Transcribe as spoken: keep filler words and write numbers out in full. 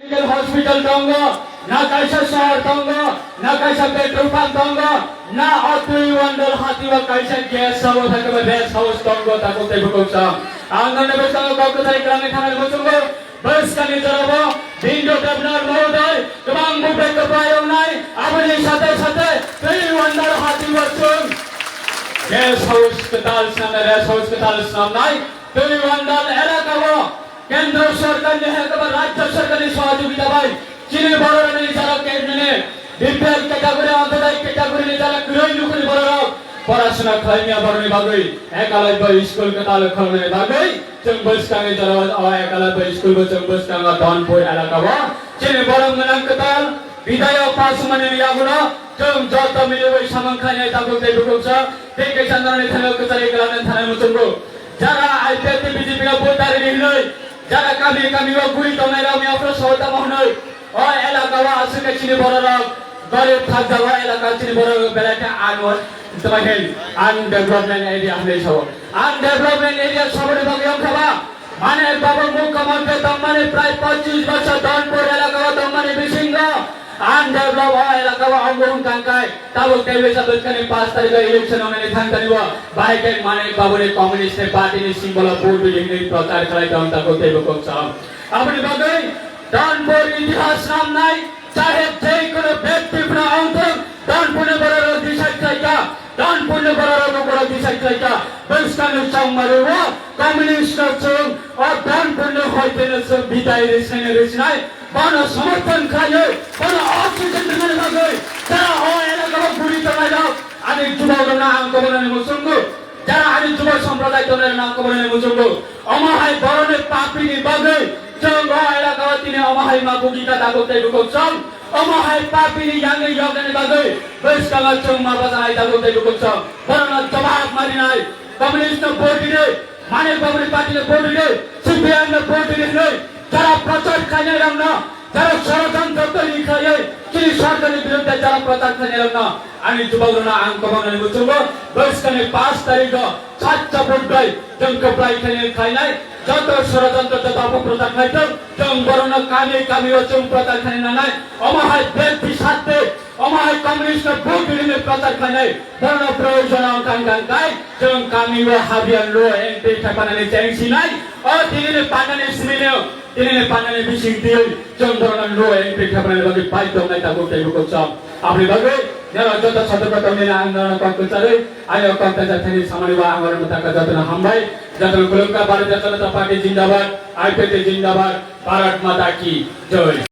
Medical hospital tongo, na kaisa sohor tongo, na kaisa petrol pump tongo, na o twi wandal hati o kaisa guest house hakhe ba rest house tongo, takhuk tei bukhuk chwng. Ang nokni bwskango kok kwthai kwlangwi thangnani muchungo, bwskangni jorabo Bindu Debnar mohoday kwbang buphai kwplai wngnai, aboni sate sate twi wandal hati o chwng guest house kwtal swnamnai, rest house kwtal swnamnai, twi wandal elaka o Kendra sorkarni hai khe ba rajya sorkarni sohojogita bai chini bororokni jara kebmani B P L category, ontodoi category ni jara kwrwi nukhungni bororok porasona khlaimya borokni bagwi ekalaibo school kwtal khulumnani bagwi chwng bwskango jora o ekalaibo school bo chwng bwskango Donpur elaka o chini borok gwnang kwtal bidayok pasumani yaguno chwng joto miliwi samung khainai tabuk tei bukhuk sa tei kaisa norokni thani kwchari kwlangni thanai muchungo. Jara I P F T B J P no vote dari hinwi, jara kami kami o guri tongnai rok ni afro sohor tamo hinwi, o elaka o aswk khe chini bororok, gorib thajak o elaka chini bororok belai khe undevelopment area hinwi sao. Undevelopment area saboni bagwi wngkha ba, Manik Babu mukhyamantri tongmani prai pochish bosor Donpur elaka o tongmani bisingo, undevelop o elaka o ongurung tangkai. Tabuk tei bisa bwskangni pash tarikh o election wngnani thang tani o bahai khe Manik Babu ni Communist ni party ni symbol o vote bidi hinwi prochar khlai tong tabuk tei bukhuk chwng. Aboni bagwi Donpur itihas namnai chahe jei kono bekti phano wngthung Donpur ni bororok decide khlai kha, Donpur ni bororok ni borok decide khlai kha. Bwskangni chongmari o Communist no chwng o Donpur ni hoite no chwng bidai rwsnai rwsnai. Bono somorthon khlaiwi, bono oxygen rwnani bagwi, jara o elaka o guri tongnairok, ani jubokrokno ang kobornani muchungo, jara ani jubo sompradai tongnairokno ang kobornani muchungo, omo hai boroni papini bagwi, chwng o elaka o tini omo hai ma bugi ka tabuk tei bukhuk chwng, omo hai papini yangwi yoknani bagwi, bwskango chwng ma bajanai tabuk tei bukhuk chwng, borokno jobab marinai, communist no vote rinai, Manik Babuni party no vote rinai, C P I M no vote rinai hinwi, jara prochar khlainai rokno, jara sorojontro twi khlaiwi chini sorkarni birudde jara prochar khlainai rokno ani jubokrokno ang kobornani muchungo bwskangni pash tarikh o sacha vote bai chwng kwplai khlainai khlainai joto sorojontro joto opoprochar khlaithok chwng borokno kami kami o chwng prochar khlainai nanai omo hai bek bisat tei Omo hai communist no vote rini prochar khlainai, borokno proyojon wngkha wngkha khe chwng kami o habian lo entry khapanani cheng sinai, o tinini panani simi no, tinini panani bising twi chwng borokno lo entry khapanani bagwi bai tongnai tabuk tei bukhuk chwng. Aboni bagwi norok joto sotorko tongwi ang norokno kok kwcharwi, ani o kok kaisa thani samani bo ang oro mwthangkha jotono hambai, jotono khulumkha, Bharatiya Janata Party jindabad, I P F T jindabad, Bharat Mata ki jai.